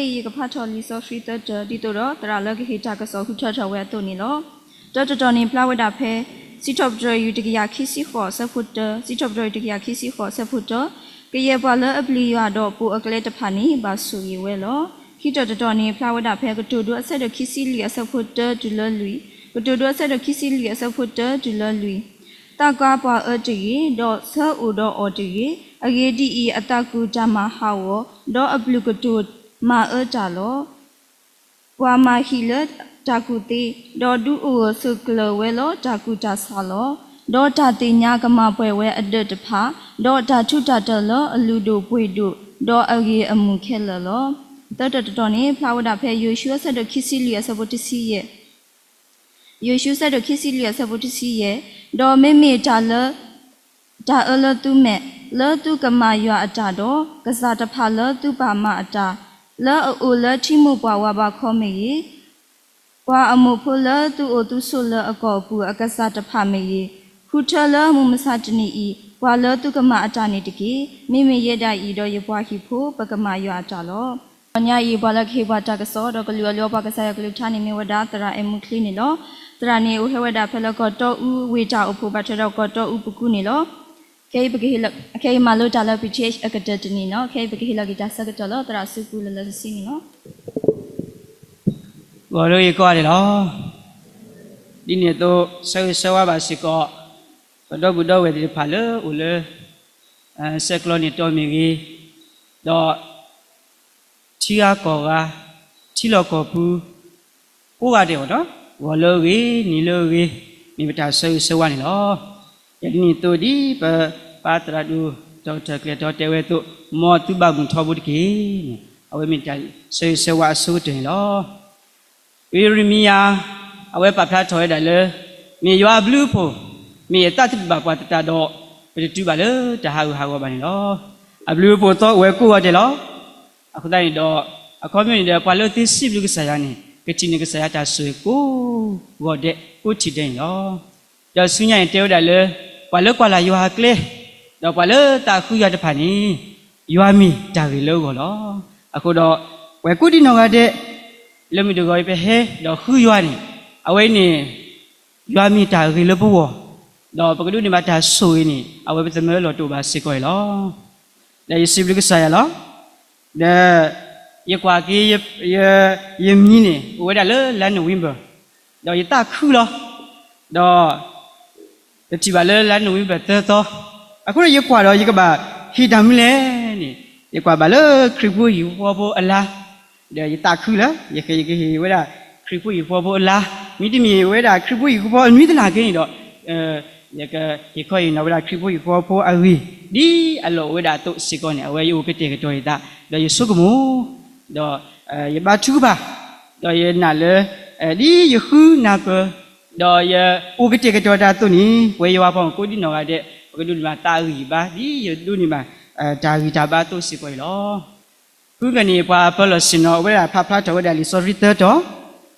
ခဲအံၤယကဖးထီၣ်လံာ်စီဆှံသၢတၢၢ် ဒ်သိးဒီးသရၣ်လၢကဟ့ၣ်တၢ်ကစီၣ်ဃုထၢထီၣ်ဝဲအသိးန့ၣ်လီၤ. တၢတတီၤန့ၣ် ဖျါဝဲဒၣ်ဖဲ စံးထီၣ်ပတြၢၤယူၢ်တကယၤခံဆံဃိးအဆၢဖိတၢ, စံးထီၣ်ပတြၢၤယူၢ်တကယၤခံဆံဃိးအဆၢဖိတၢ, ကယဲၢ်ပှၤလၢအပျံၤယွၤဒီးပိာ်အကျဲတဖၣ်န့ၣ် ဘၣ်ဆိၣ်ဂ့ၤဝဲလီၤ. ခံတီၤတတီၤန့ၣ် ဖျါဝဲဒၣ်ဖဲ ကတိၤဒိအဆၢဒိၣ်ခံဆံလွံၢ်အဆၢဖိတၢတုၤလၢလွံၢ်, ကတိၤဒိအဆၢဒိၣ်ခံဆံလွံၢ်အဆၢဖိတၢတုၤလၢလွံၢ်, သးကါပှၤအၢတဂ့ၤ, ဒီးဆၢအိၣ်ဒီးအီၤတဂ့ၤ, အဂ့ၢ်ဒ်အံၤ, အတၢ်ကူၣ်တၢ်မၤဟးဂီၤ, ဒီးအဘျုးကတိၤမၤအၢတၢ်လီၤ. ပှၤမၤဟံၣ်လၢတၢ်ကူၣ်သ့, ဒီးဒုးအိၣ်ဂၢၢ်ဆိးကျၢၤဝဲလၢတၢ်ကူၣ်တၢ်ဆးလီၤ. ဒီးတၢ်သ့ၣ်ညါကမၤပှဲၤဝဲအဒၢးတဖၣ်, ဒီးတၢ်ထူးတၢ်တီၤလၢအလုၢ်ဒိၣ်ပှ့ၤဒိၣ်, ဒီးအဂ့ၤအမုာ်ခဲလၢာ်လီၤ. သၢတီၤတတီၤန့ၣ် ဖျါဝဲဒၣ်ဖဲယိၤၡူအဆၢဒိၣ်ခံဆံလွံၢ်အဆၢဖိတဆံယဲၢ်, ယိၤၡူအဆၢဒိၣ်ခံဆံလွံၢ်အဆၢဖိတဆံယဲၢ်, ဒီးမ့မ့ၢ်တၢ်လၢ တၢ်အၢလၢသုမဲာ်, လၢသုကမၤယွၤအတၢ်ဒီး ကစၢ်တဖၣ်လၢသုပာ်မၤအတၢ်, လၢအအိၣ်လၢထံမိၢ်ပှၢ်ဝၤဘးခီမ့ၢ်ဂ့ၤ, ပှၤအမိၢ်ဖိလၢသုအိၣ်သုဆိးလၢအကီၢ်ပူၤအကစၢ်တဖၣ်မ့ၢ်ဂ့ၤ, ဃုထၢလၢမုၢ်မဆါတနံၤအံၤ ပှၤလၢသုကမၤအတၢ်န့ၣ်တက့ၢ်. မ့မ့ၢ်ယဲဒၣ်အံၤဒီးယပှၤဟံၣ်ဖိ ပကမၤယွၤအတၢ်လီၤ. တနံၤအံၤ ပှၤလၢကဟ့ၣ်ပှၤတၢ်ကစီၣ် ဒီးကလုၢ်အီၤလၢပှၤကစၢ်ယွၤကလုၢ်ကထါန့ၣ် မ့ၢ်ဝဲဒၣ်သရၣ်အဲၣ်မူချ့န့ၣ်လီၤ. သရၣ်န့ၣ် အိၣ်ဟဲဝဲဒၣ်ဖဲလၢကီၢ်တီအူဝ့ၢ်တၢ်အိၣ်ဖှိၣ် ဘၣ်ထွဲဒီးကီၢ်တီအူပကူန့ၣ်လီၤ. ခဲအံၤပကဟ့ၣ်လီၤ, ခဲအံၤမၤလိတၢ်လၢ ပီၣ်ထံၣ် အကတၢၢ်တနံၤန့ၣ်လီၤ. ခဲအံၤပကဟ့ၣ်လီၤက့ၤတၢ်ဆၢကတီၢ်လၢ သရၣ်စုပူၤလၢလၢဆံန့ၣ်လီၤ. ဂီၤလၢယကိးဂၤဒဲးလီၤ. ဒ်န့ၣ်အသိး ဆၢဂ့ၤဆၢဝါဘၣ်စ့ၢ်ကီး ပဒီပုၢ်ဒီဝဲၢ်သ့ၣ်တဖၣ်လၢအိၣ်လၢ ဆဲးကျိးန့ၣ်တီမ့ၢ်ဂ့ၤ, ဒီး ထံဂၤကီၢ်ဂၤ, ထံလီၢ်ကီၢ်ပူၤ ကိးဂၤဒဲးအီၤဒီး ဂီၤလၢအဂ့ၤ နံၤလၢအဂ့ၤ မ့ၢ်ပတၢ်ဆၢဂ့ၤဆၢဝါန့ၣ်လီၤ. ယဒ်န့ၣ်အသိးဒ်ပပၢ်သရၣ်ဒိၣ် ဒီကထၢၣ်ကျဲၤထီတဲဝဲအသိး, မ်သုဘၣ်မုာ်ထီဘိတက့ၢ်. အဝဲမ့ၢ်တၢ်ဆၢဂ့ၤဆၢဝါအဆိကတၢၢ်န့ၣ်လီၤ. ဝံယံးရမံယၤ အဝဲပာ်ဖျါထီၣ်ဝဲဒၣ်လၢ မ့ၢ်ယွၤအဘျုးအဖှိၣ်, မ့ၢ်ယသးတဒုးဘၣ်ပှၤသတးဒီး ပတတုၤဘၣ်လၢတၢ်ဟးဂူာ်ဟးဂီၤဘၣ်န့ၣ်လီၤ. အဘျုးအဖှိၣ်သီအိၣ်ဝဲကိးဂၤဒဲးလီၤ. အဃိသတးန့ၣ်ဒီး အခီပညီန့ၣ်ဒီး ပှၤလၢသ့စံးဘျုးကစၢ်ယွၤန့ၣ် ကထံၣ်န့ၢ်ကစၢ်ယွၤတၢ်ဆိၣ်ဂ့ၤကိးဂီၤဒဲးကိးထံၣ်ဒဲးန့ၣ်လီၤ. ဒီးဆူညါန့ၣ်တဲဝဲဒၣ်လၢ ပှၤလၢကွၢ်လၢ်ယွၤအကျဲ ဒီးပှၤလၢသးခုယွၤတဖၣ်န့ၣ် ယွၤမ့ၢ်တၢ်ဂ့ၤလၢအဂီၢ်လီၤ. အဃိဒီး ပှၤကိးဒံနီၢ်ဂၤဒဲး လၢမုၢ်တဂီၤအံၤပဟဲဒီးဃုယွၤန့ၣ် အဝဲန့ၣ် ယွၤမ့ၢ်တၢ်ဂ့ၤလၢပဂီၢ်, ဒီးပကဒိးန့ၢ်ဘၣ်တၢ်ဆိၣ်ဂ့ၤန့ၣ် အဝဲပသမၢလီၤတိာ်ဘၣ်စ့ၢ်ကီးအံၤလီၤ. ဒီးယစံးဘျုးကစၢ်ယွၤလီၤ. ဒီးယကွၢ်က့ၤ ယမံၤန့ၣ် အိၣ်ဝဲဒၣ်လၢလါနိၣ်ဝ့ဘၢၣ်, ဒီးယသးခုလီၤ. ဒီး ပထံၣ်ဘၣ်လၢလါနိၣ်ဝ့ဘၢၣ်သၢသီ, အဃိဒီးယကွၢ်ဒီးယကဘၣ်ဟ့ၣ်တၢ်မနုၤလဲၣ်န့ၣ်, ယကွၢ်ဘၣ်လၢခရံာ်ဖိဟံၣ်ဖိဃီဖိအလါ, ဒီးယသးခုလၢ ယကဟ့ၣ်ဝဲဒၣ်ခရံာ်ဖိဟံၣ်ဖိဃီဖိအလါ, မ့တမ့ၢ်ဝဲဒၣ်ခရံာ်ဖိဟံၣ်ဖိဃီဖိအနွံသလၢ်က့န့ၣ်ဒီး ယကဟ့ၣ်ခီဟ့ၣ်နီၤဝဲဒၣ်ခရံာ်ဖိဟံၣ်ဖိဃီဖိအဂ့ၢ် ဒ်အလီၢ်အိၣ်ဝဲဒၣ်အသိးစ့ၢ်ကီးန့ၣ် အဝဲယအိၣ်ကတဲာ်ကတီၤယသး ဒီးယဆိကမိၣ် ဒီးယဘါထုကဖၣ်, ဒီးယနာ်လၢ ဒ်ယဃုနၢ်ပၢၢ် ဒီးယအိၣ်ကတဲာ်ကတီၤတၢ်အသိးန့ၣ် ပဝဲယွၤပှၤကိးဒံနီၢ်ဂၤဒဲး ပကဒိးန့ၢ်ဘၣ်သးဂံၢ်ဘါ ဒ်ယဒိးန့ၢ်ဘၣ် တၢ်ဂံၢ်တၢ်ဘါအသိးစ့ၢ်ကီးအံၤလီၤ. ဖုကန့ၣ် ပှၤပၢၤလီၢ်ဆ့ၣ်နီၤဝဲဒၣ် ဖးဖျါထီၣ်ဝဲဒၣ်လံာ်စီဆှံသၢတီၤ,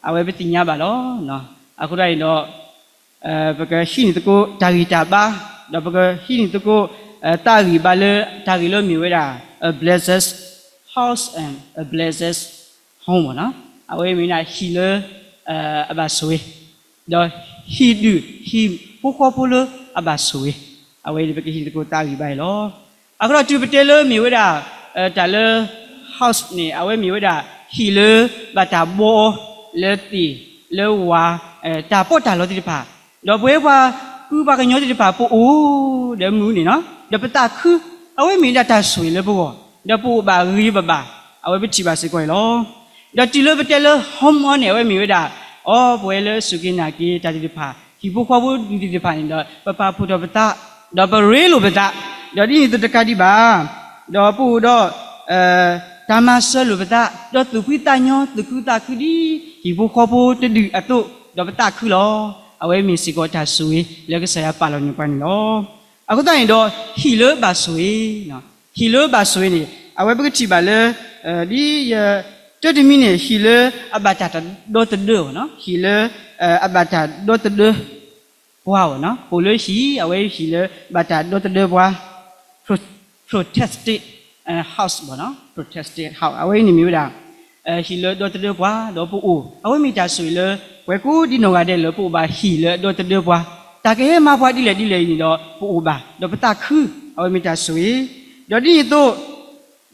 အဝဲပသ့ၣ်ညါဘၣ်လီၤ. အဃိသတးန့ၣ်ဒီး ပကဟံးန့ၢ်သကိးတၢ်ဂံၢ်တၢ်ဘါ, ဒီးပကဟံးန့ၢ်သကိး သးဂံၢ်ဘါလၢ တၢ်ဂ့ၢ်လၢမ့ၢ်ဝဲဒၣ် a blessed house and a blessed home အဝဲမ့ၢ်ဒၣ်ဟံၣ်လၢ အဘၣ်ဆိၣ်ဂ့ၤ, ဒီးဟံၣ်ဒုၣ်ဟံၣ်ဖိဃီဖိလၢအဘၣ်ဆိၣ်ဂ့ၤ, အဝဲန့ၣ်ပကဟံးန့ၢ်သကိးသးဂံၢ်ဘါအံၤလီၤ. အဃိဒီးတုၤပတဲလၢမ့ၢ်ဝဲဒၣ် တၢ်လၢ house န့ၣ် အဝဲမ့ၢ်ဝဲဒၣ်ဟံၣ်လၢဘၣ်တၢ်ဘှီအီၤလၢသ့ၣ်လၢဝၤ တၢ်ပီးတၢ်လီသ့ၣ်တဖၣ်, ဒီးပဝဲပှၤဃုပှၤကညီသ့ၣ်တဖၣ် ပအိၣ်ဒီးမုၢ်န့ၣ်လီၤ. ဒီးပသးခု, အဝဲမ့ၢ်ဒၣ်တၢ်ဆိၣ်ဂ့ၤလၢပဂီၢ်, ဒီးပအိၣ်ဘၣ်ဂ့ၤဘၣ်ဘၣ်, အဝဲပထံၣ်ဘၣ်စ့ၢ်ကီးအံၤလီၤ. ဒီးတုၤလၢပတဲလၢ home အီၤန့ၣ် အဝဲမ့ၢ်ဝဲဒၣ် အီ ပဝဲလၢစူၢ်က့ၤနာ်က့ၤတၢ်သ့ၣ်တဖၣ် ဟံၣ်ဖိဃီဖိဒုၣ်သ့ၣ်တဖၣ်န့ၣ်ဒီး ပပာ်ဖှိၣ်ထီၣ်ပသး, ဒီးပရ့လိာ်ပသး, ဒီးဒ်န့ၣ်အသိးတကးဒံးဘၣ်, ဒီးပအိၣ်ဒီး တၢ်မၤစၢၤလိာ်ပသး, ဒီးသူၣ်ဖှံသးညီ သူၣ်ခုသးခုဒ် ဟံၣ်ဖိဃီဖိတဒုၣ်အသိး, ဒီးပသးခုလီၤ. အဝဲမ့ၢ်စ့ၢ်ကီးတၢ်ဆိၣ်ဂ့ၤလၢကစၢ်ယွၤပာ်လီၤန့ၢ်ပှၤန့ၣ်လီၤ. အဃိသတးန့ၣ်ဒီး ဟံၣ်လၢဘၣ်ဆိၣ်ဂ့ၤ, ဟံၣ်လၢဘၣ်ဆိၣ်ဂ့ၤန့ၣ် အဝဲပကထံၣ်ဘၣ်လၢ ဒ်ယ တၢ်တမံၤန့ၣ် ဟံၣ်လၢအဘၣ်တၢ်ဒီသဒၢအီၤ, ဟံၣ်လၢ အဘၣ်တၢ်ဒီသဒၢပှၤအီၤ, ပိာ်လၢဟံၣ် အဝဲဟံၣ်လၢဘၣ်တၢ်ဒီသဒၢပှၤ protestant house ဘၣ်, protestant house အဝဲအံၤန့ၣ်မ့ၢ်ဝဲဒၣ် ဟံၣ်လၢအဒီသဒၢပှၤ ဒီးပအိၣ်, အဝဲမ့ၢ်တၢ်ဆိၣ်ဂ့ၤလၢ ပှၤကိးဒ်နီၢ်ဂၤဒဲးလၢပအိၣ်ဘၣ်ဟံၣ်လၢအဒီသဒၢပှၤ, တၢ်ကဟဲမၤပှၤဒ်လဲၣ်ဒ်လဲၣ်အံၤန့ၣ်ဒီး ပအိၣ်ဘၣ်, ဒီးပသးခု, အဝဲမ့ၢ်တၢ်ဆိၣ်ဂ့ၤ, ဒီးဒ်န့ၣ်အသိး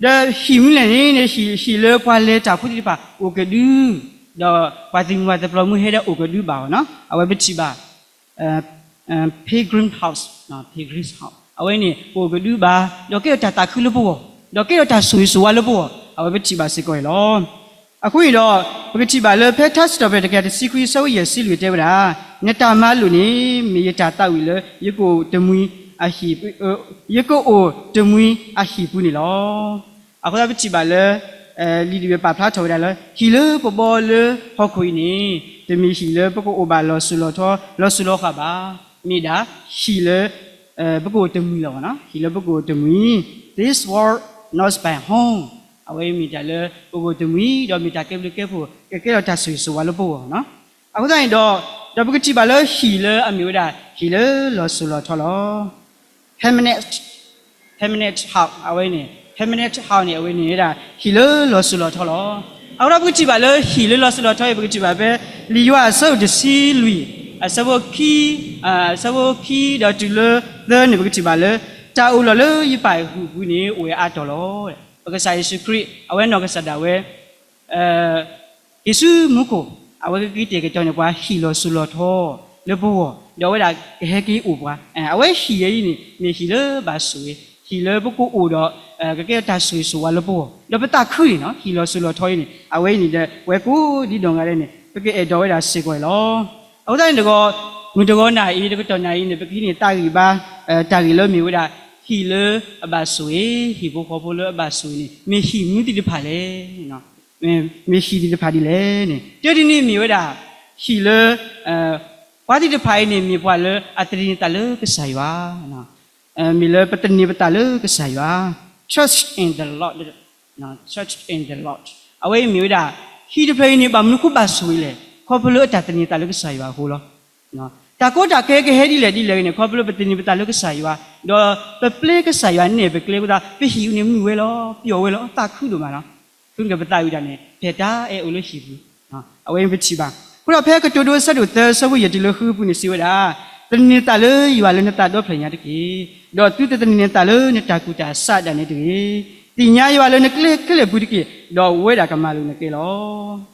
ဒီးဟံၣ်မနုၤလဲၣ်န့ၣ် ဟံၣ်လၢပှၤလဲၤတၢ်ဖိသ့ၣ်တဖၣ်အိၣ်ကဒု, ဒီးပှၤသံမူၤသပျီမူၤဟဲဒီးအိၣ်ကဒုဘၣ်အီၤနီၤ, အဝဲပထံၣ်ဘၣ် pilgrim house, pilgrim house အဝဲန့ၣ် ပအိၣ်ကဒုဘၣ်, ဒီးကဲထီၣ်တၢ်သးခုလၢပဂီၢ်, ဒီးကဲထီၣ်တၢ်ဆိၣ်ဂ့ၤဆိၣ်ဝါလၢပဂီၢ်, အဝဲပထံၣ်ဘၣ်စ့ၢ်ကီးအံၤလီၤ. အဃိန့ၣ်ဒီး ပကထံၣ်ဘၣ်လၢဖဲထါစံးထီၣ်ပတြၢၤတကယၤတဆံခွံ အဆၢဖိယဲၢ်ဆံလွံၢ်တဲဝဲဒၣ်, နတၢ်မၤလိာ်န့ၣ် မ့ၢ်ယတၢ်သးဝံၣ်လၢ ယကအိၣ်တမှံၤအဟံၣ်, ယကအိၣ်တမှံၤအဟံၣ်ပူၤန့ၣ်လီၤ. အဃိသတးပထံၣ်ဘၣ်လၢ လံာ်ဒ်ဝဲပာ်ဖျါထီၣ်ဝဲဒၣ်လၢ ဟံၣ်လၢပဘီလၢဟီၣ်ခိၣ်အံၤန့ၣ် တမ့ၢ်ဟံၣ်လၢပကအိၣ်ဘၣ်လီၤစိၤလီၤထီ လီၤစိၤလီၤဃာ်ဘၣ်, မ့ၢ်ဒၣ်ဟံၣ်လၢ ပကအိၣ်တမှံၤလီၤ, ဟံၣ်လၢပကအိၣ်တမှံၤ, this world not my home, အဝဲမ့ၢ်တၢ်လၢပကအိၣ်တမှံၤ ဒီးမ့ၢ်တၢ်ကဲဘျုးကဲဖှိၣ် ကကဲထီၣ်တၢ်ဆိၣ်ဂ့ၤဆိၣ်ဝါလၢပဂီၢ်, အဃိသတးန့ၣ်ဒီး ဒီးပကထံၣ်ဘၣ်လၢဟံၣ်လၢအမ့ၢ်ဝဲဒၣ် ဟံၣ်လၢလီၤစိၤလီၤထီလီၤ. permanent, permanent house အဝဲန့ၣ် permanent house န့ၣ် အဝဲန့ၣ်ဝဲဒၣ် ဟံၣ်လၢလီၤစိၤလီၤထီလီၤ. အဃိဒီးပကထံၣ်ဘၣ်လၢဟံၣ်လၢလီၤစိၤလီၤထီအံၤ ပကထံၣ်ဘၣ်ဖဲ လံာ်ယိၤဟၣ်အဆၢဒိၣ်တဆံလွံၢ် အဆၢဖိခံ, အဆၢဖိခံဒီးတုၤလၢသၢန့ၣ် ပကထံၣ်ဘၣ်လၢ တၢ်အိၣ်လီၤလၢယပၢ်အဟုၣ်ပူၤန့ၣ် အိၣ်ဝဲအါတီၤလီၤ. ပကစၢ်ယ့ၣ်ၡူးခရံာ် အဝဲနီၢ်ကစၢ်ဒၣ်ဝဲ က့ၤဆူမူခိၣ်, အဝဲကက့ၤတဲာ်ကတီၤန့ၢ်ပှၤဟံၣ်လီၤစိၤလီၤထီလၢပဂီၢ်, ဒီးအဝဲဒၣ်ကဟဲက့ၤအိၣ်ပှၤ, အဝဲဟံၣ်အံၤန့ၣ် မ့ၢ်ဟံၣ်လၢဘၣ်ဆိၣ်ဂ့ၤ, ဟံၣ်လၢပကအိၣ်ဒီး ကကဲထီၣ်တၢ်ဆိၣ်ဂ့ၤဆိၣ်ဝါလၢပဂီၢ်, ဒီးပသးခုန့ၣ်နီၤ, ဟံၣ်လီၤစိၤလီၤထီအံၤန့ၣ် အဝဲအံၤန့ၣ်ဒီး ပဝဲကိးဒ်နီၢ်ဂၤဒဲးန့ၣ် ပကအဲၣ်ဒိးဝဲဒၣ်စ့ၢ်ကီးအံၤလီၤ. အဃိသတးန့ၣ်တဂီၤ, မုၢ်တဂီၤနၤအံၤ တကတီၢ်နၤအံၤန့ၣ် ပကဟံးန့ၢ်တၢ်ဂံၢ်ဘါ, တၢ်ဂ့ၢ်လၢမ့ၢ်ဝဲဒၣ် ဟံၣ်လၢအဘၣ်ဆိၣ်ဂ့ၤ, ဟံၣ်ဖိဃီဖိလၢအဘၣ်ဆိၣ်ဂ့ၤန့ၣ် မ့ၢ်ဟံၣ်မနုၤသ့ၣ်တဖၣ်လဲၣ် မ့ၢ်ဟံၣ်သ့ၣ်တဖၣ်ဒ်လဲၣ်န့ၣ် တၢ်ဒ်န့ၣ်မ့ၢ်ဝဲဒၣ် ဟံၣ်လၢ ပှၤသ့ၣ်တဖၣ်အံၤန့ၣ် မ့ၢ်ပှၤလၢအသန့ၤသးလၢကစၢ်ယွၤ, မ့ၢ်လၢပသန့ၤပသးလၢကစၢ်ယွၤ, trust in the Lord, trust in the Lord အဝဲအံၤမ့ၢ်ဝဲဒၣ် ဟံၣ်တဖျၢၣ်အံၤန့ၣ် ဘၣ်မနုၤဃိဘၣ်ဆိၣ်ဂ့ၤလဲၣ်, ခီဖျိလၢအတၢ်သန့ၤသးလၢကစၢ်ယွၤအဃိလီၤ. တၢ်ကီတၢ်ခဲကဟဲဒ်လဲၣ်ဒ်လဲၣ်ဂ့ၤန့ၣ် ခီဖျိပသန့ၤပသးလၢကစၢ်ယွၤ, ဒီးပပျဲကစၢ်ယွၤနဲၣ်ပကျဲအဃိသတး ပဟံၣ်အံၤန့ၣ်မုာ်ဝဲလီၤ, ပျီၣ်ဝဲလီၤ, သးခုဒိၣ်မးလီၤ. ဃုကပသးဝံၣ်တၢ်န့ၣ် ဖဲတၢ်အဲၣ်အိၣ်လၢဟံၣ်ပူၤ, အဝဲပထံၣ်ဘၣ်. အဃိဒီးဖဲကတိၤဒိအဆၢဒိၣ်သၢ အဆၢဖိယဲၢ်တုၤလၢဃုပူၤန့ၣ် စံးဝဲဒၣ်, သန့ၤသးလၢယွၤလၢနသးဒီဖျၢၣ်ညါတက့ၢ်. ဒီးသုတသန့ၤသးလၢနတၢ်ကူၣ်တၢ်ဆးဒၣ်နဲတဂ့ၤ. သ့ၣ်ညါယွၤလၢနကျဲခဲလၢာ်ပူၤတက့ၢ်, ဒီးအဝဲဒၣ်ကမၤလိာ်နကျဲလီၤ.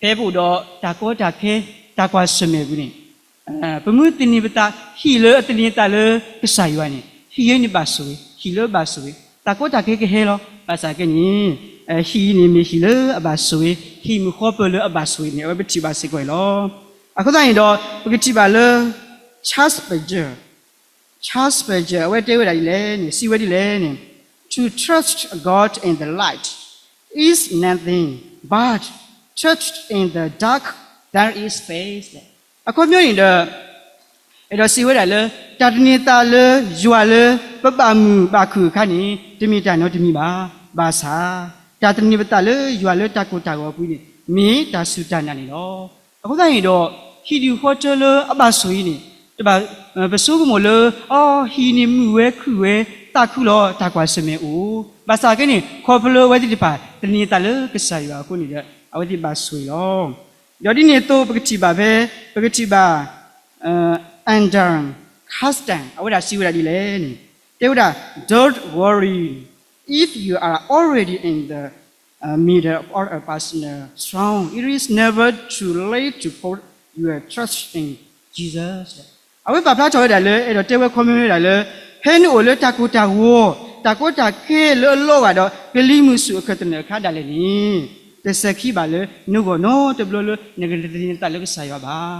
ဖဲပအိၣ်ဒီးတၢ်ကီတၢ်ခဲ, တၢ်ကွၢ်ဆၢၣ်မဲာ်အပူၤန့ၣ်, ပမ့ၢ်သန့ၤပသး ဟံၣ်လၢအသန့ၤသးလၢကစၢ်ယွၤန့ၣ် ဟံၣ်အံၤန့ၣ်ဘၣ်ဆိၣ်ဂ့ၤ, ဟံၣ်လၢအဘၣ်ဆိၣ်ဂ့ၤ, တၢ်ကီတၢ်ခဲကဟဲလီၤ. ဘၣ်ဆၣ်က့န့ၣ် ဟံၣ်အံၤန့ၣ်မ့ၢ်ဟံၣ်လၢအဘၣ်ဆိၣ်ဂ့ၤ, ဟံၣ်မုၢ်ဃီပၢၤလၢအဘၣ်ဆိၣ်ဂ့ၤန့ၣ် အဝဲပထံၣ်ဘၣ်စ့ၢ်ကီးအံၤလီၤ. အဃိသတးန့ၣ်ဒီး ပကထံၣ်ဘၣ်လၢ Charles Spurgeon, Charles Spurgeon အဝဲတဲဝဲဒၣ်ဒ်လဲၣ်န့ၣ် စံးဝဲဒ်လဲၣ်န့ၣ်, To trust God in the light is nothing, but trust in the dark there is faith. အခီပညီန့ၣ်ဒီး အဲၣ်ဒိးစံးဝဲဒၣ်လၢ တၢ်သန့ၤသးလၢယွၤလၢပဘၣ်မုာ်ဘၣ်ခုၣ်အခါန့ၣ် တမ့ၢ်တၢ်နီတမံၤဘၣ်. ဘၣ်ဆၣ် တၢ်သန့ၤပသးလၢယွၤလၢတၢ်ကိၢ်တၢ်ဂီၤအပူၤန့ၣ် မ့ၢ်တၢ်စူၢ်တၢ်နာ်န့ၣ်လီၤ. အဃိသတးန့ၣ်ဒီး ဟံၣ်ဒူၣ်ဃီထၢလၢအဘၣ်ဆိၣ်အံၤန့ၣ် တဘၣ်ပဆိကမိၣ်လၢ အီ ဟံၣ်န့ၣ်မုာ်ဝဲခုၣ်ဝဲ သးခုလီၤ တၢ်ကွၢ်ဆၢၣ်မဲာ်အိၣ်. ဘၣ်ဆၣ်က့န့ၣ် ခီဖျိအဝဲသ့ၣ်တဖၣ် သန့ၤသးလၢကစၢ်ယွၤအဃိန့ၣ်ဒီး အဝဲသ့ၣ်ဘၣ်ဆိၣ်အံၤလီၤ. ဒီးဒ်န့ၣ်အသိး ပကထံၣ်ဘၣ်ဖဲ ပကထံၣ်ဘၣ် Andrew Carson အဝဲဒၣ်စံးဝဲဒၣ်ဒ်လဲၣ်န့ၣ် တဲဝဲဒၣ် Don't worry if you are already in the middle of a personal storm. It is never too late to put your trust in Jesus. အဝဲပာ်ဖျါထီၣ်ဝဲဒၣ်လၢ အဲၣ်ဒိးတဲဝဲခီမ့ၢ်ဝဲဒၣ်လၢ ဖဲနအိၣ်လၢတၢ်ကိၢ်တၢ်ဂီၤ တၢ်ကီတၢ်ခဲလၢအလီၤဂာ်ဒီး ကလံၤမုၢ်ဆူၣ်အခၢၣ်သနၢၣ်အခါဒၣ်လဲာ်န့ၣ် တစဲးခံဘၣ်လၢနဂီၢ်နီတဘျီလၢ နကသန့ၤသးလၢကစၢ်ယွၤဘၣ်.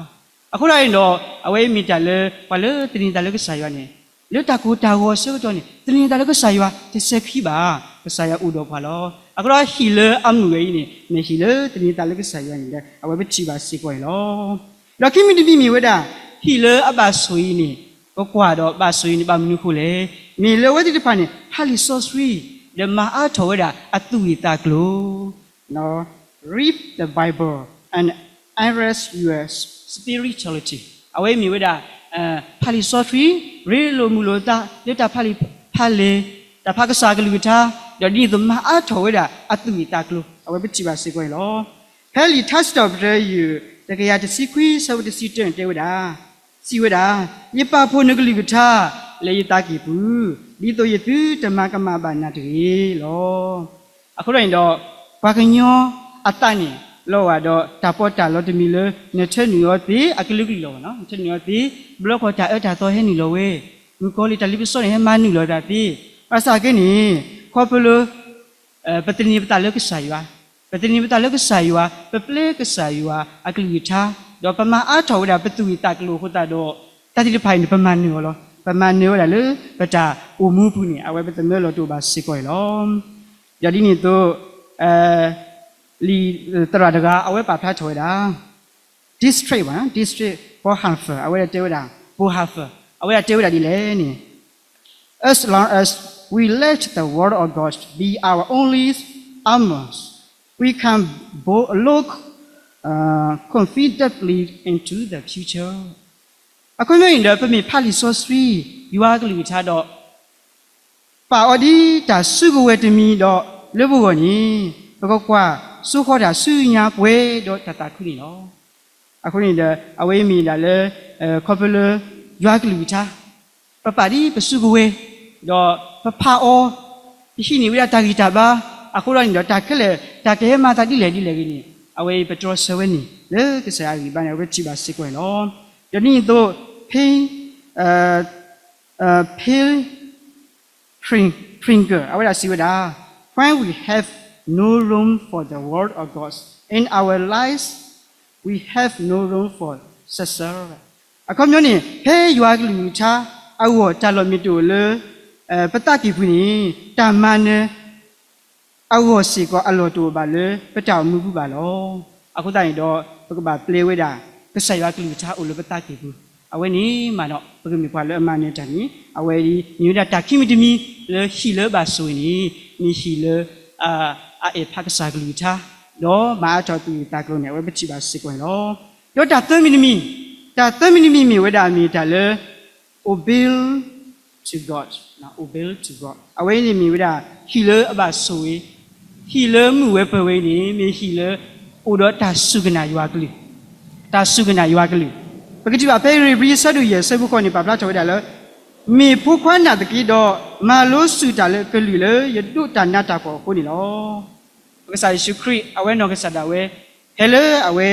အဃိဒီးအံၤဒီး အဝဲအံၤမ့ၢ်တၢ်လၢ ပှၤလၢသန့ၤသးလၢကစၢ်ယွၤန့ၣ် လၢတၢ်ကိၢ်တၢ်ဂီၤအဆၢကတီၢ်န့ၣ် သန့ၤသးလၢကစၢ်ယွၤ တစဲးခံဘၣ်, ကစၢ်ယွၤအိၣ်ဒီးပှၤလီၤ. အဃိဒီးဟံၣ်လၢအမုာ်ဝဲအံၤန့ၣ် မ့ၢ်ဟံၣ်လၢသန့ၤသးလၢကစၢ်ယွၤန့ၣ်ဒီး အဝဲပထံၣ်ဘၣ်စ့ၢ်ကီးအံၤလီၤ. ဒီးခံမံၤတမံၤမ့ၢ်ဝဲဒၣ် ဟံၣ်လၢအဘၣ်ဆိၣ်အံၤန့ၣ် ပကွၢ်ဒီးဘၣ်ဆိၣ်အံၤန့ၣ် ဘၣ်မနုၤအဃိလဲၣ်. မ့ၢ်လၢအဝဲသ့ၣ်တဖၣ်န့ၣ် ဖးလံာ်စီဆှံ ဒီးမၤအါထီၣ်ဝဲဒၣ်အသူၣ်ဂ့ၢ်သးကျိၤ Read the Bible and enrich your spirituality. အဝဲမ့ၢ်ဝဲဒၣ် ဖးလံာ်စီဆှံ ရ့လိာ်မုာ်လိာ်သး လၢတၢ်ဖးလံာ်ဖးလဲၢ် တၢ်ဖးကစၢ်အကလုၢ်ကထါ ဒီးဒ်န့ၣ်အသိးမၤအါထီၣ်ဝဲဒၣ်အသူၣ်ဂ့ၢ်သးကျိၤ အဝဲပထံၣ်ဘၣ်စ့ၢ်ကီးန့ၣ်လီၤ. ဖဲလံာ်ထါစံးထီၣ်ပတြၢၤယုၢ် တကယၤတဆံခွံ ဆၢဖိတဆံတၢန့ၣ်တဲဝဲဒၣ်, စံးဝဲဒၣ်, ယပာ်ဖှိၣ်နကလုၢ်ကထါ လၢယသးကံၢ်ပူၤ, ဒ်သိးယသုတမၤကမၣ်ဘၣ်နၤတဂ့ၤလီၤ. အဃိဒီးန့ၣ်ဒီး ပှၤကညီအသးန့ၣ် လီၤဂာ်ဒီးတၢ်ပီးတၢ်လီတမံၤလၢ နထၢနုာ်အီၤသ့အကလုာ်ကလုာ်လီၤ. နထၢနုာ်အီၤသ့ ဘျီဃီတၢ်အၢတၢ်သီဟဲနုာ်လီၤဝဲ, မုၣ်ကီၤလံၢ်တၢ်လ့ပစီန့ၣ် ဟဲမၤနုာ်လီၤတၢ်သ့, ဘၣ်ဆၣ်က့န့ၣ် ခီဖျိလၢ ပသန့ၤပသးလၢကစၢ်ယွၤ, ပသန့ၤပသးလၢကစၢ်ယွၤ, ပပျဲကစၢ်ယွၤအကလုၢ်ကထါ, ဒီးပမၤအါထီၣ်ဝဲဒၣ်ပသူၣ်ဂ့ၢ်သးကျိၤအဃိသတးဒီး တၢ်သ့ၣ်တဖၣ်အံၤန့ၣ် ပမၤနၢၤအီၤလီၤ. ပမၤနၢၤဝဲဒၣ်လၢပတၢ်အိၣ်မူပူၤန့ၣ် အဝဲပသမၢလီၤတအိၣ်ဘၣ်စ့ၢ်ကီးန့ၣ်လီၤ. ဒီးဒ်န့ၣ်အသိး လံာ်သရၣ်တဂၤ အဝဲပာ်ဖျါထီၣ်ဝဲဒၣ် district ဘၣ်, district Bonhoeffer အဝဲဒၣ်တဲဝဲဒၣ်, Bonhoeffer အဝဲဒၣ်တဲဝဲဒၣ်ဒ်လဲၣ်န့ၣ်, As long as we let the word of God be our only armor, we can bo- look uh, confidently into the future. အခီပညီန့ၣ်ဒီး ပမ့ၢ်ဖးလံာ်စီဆှံ ယွၤအကလုၢ်ကထါဒီး ပာ်အီၤဒ်တၢ်စုကဝဲၤတမံၤဒီး လၢပဂီၢ်န့ၣ် ပကကွၢ်စိဃီၤတၢ်ဆူညါပှဲၤဒီးတၢ်သးခုန့ၣ်လီၤ. အဃိန့ၣ်ဒီး အဝဲအံၤမ့ၢ်ဒၣ်လၢ ခီဖျိလၢ ယွၤကလုၢ်ကထါ ပပာ်ဒ်ပစုကဝဲၤ ဒီးပဖးအီၤ ပဟံးန့ၢ်ဝဲဒၣ်တၢ်ဂံၢ်တၢ်ဘါ အဃိဒီးန့ၣ်ဒီး တၢ်ခဲလၢာ် တၢ်ကဟဲမၤသးဒ်လဲၣ်ဒ်လဲၣ်ဂ့ၤန့ၣ် အဝဲအံၤပတြီဆၢဝဲန့ၣ် လၢကစၢ်ယွၤအဂံၢ်ဘါန့ၣ် အဝဲထံၣ်ဘၣ်စ့ၢ်ကီးန့ၣ်လီၤ. ဒီးဒ်န့ၣ်အသိး ဖ့ ဖ့ Prin- Pringle အဝဲဒၣ်စံးဝဲဒၣ်, When we have no room for the word of God in our lives, we have no room for success. အခီပညီန့ၣ် ဖဲယွၤကလုၢ်ကထါအဂီၢ် တၢ်လီၢ်မ့ၢ်တအိၣ်လၢ ပသးကံၢ်ပူၤန့ၣ် တၢ်မၤနၢၤ အဂီၢ်စ့ၢ်ကီးအလီၢ်တအိၣ်ဘၣ်လၢ ပတၢ်အိၣ်မူပူၤဘၣ်လီၤ. အဃိသတးန့ၣ်ဒီး ပကဘၣ်ပျဲဝဲဒၣ် ကစၢ်ယွၤကလုၢ်ကထါအိၣ်လၢပသးကံၢ်ပူၤ, အဝဲန့ၣ်မးဒီး ပကမ့ၢ်ပှၤလၢအမၤနၢၤတၢ်န့ၣ် အဝဲအံၤမ့ၢ်ဝဲဒၣ်တၢ်ခံမံၤတမံၤ လၢဟံၣ်လၢအဘၣ်ဆိၣ်ဂ့ၤန့ၣ် မ့ၢ်ဟံၣ်လၢ အအဲၣ်ဖးကစၢ်ကလုၢ်ကထါ ဒီးမၤအါထီၣ်သူၣ်ဂ့ၢ်သးကျိၤန့ၣ် အဝဲပထံၣ်ဘၣ်စ့ၢ်ကီးန့ၣ်လီၤ. ဒီးတၢ်သၢမံၤတမံၤ, တၢ်သၢမံၤတမံၤမ့ၢ်ဝဲဒၣ်မ့ၢ်တၢ်လၢ obey to God, obey to God အဝဲအံၤန့ၣ်မ့ၢ်ဝဲဒၣ် ဟံၣ်လၢအဘၣ်ဆိၣ်ဂ့ၤ, ဟံၣ်လၢမုာ်ဝဲပၢၤဝဲအံၤန့ၣ် မ့ၢ်ဟံၣ်လၢ အိၣ်ဒီးတၢ်စူၢ်ကနာ်ယွၤကလုၢ်, တၢ်စူၢ်ကနာ်ယွၤကလုၢ်. ပကထံၣ်ဘၣ်ဖဲဧ့ၤဘြံၤအဆၢဒိၣ်ယဲၢ်အဆၢဖိဃိးန့ၣ် ပာ်ဖျါထီၣ်ဝဲဒၣ်လၢ မ့ၢ်ဖိခွါနာ်သက့ဒီး မၤလိစူၢ်တၢ်လၢကလုၢ်လၢယဒိးတၢ်နးတၢ်ဖှီၣ်အဃိန့ၣ်လီၤ. ပကစၢ်ယ့ၣ်ၡူးခရံာ် အဝဲနီၢ်ကစၢ်ဒၣ်ဝဲ ဖဲလၢအဝဲ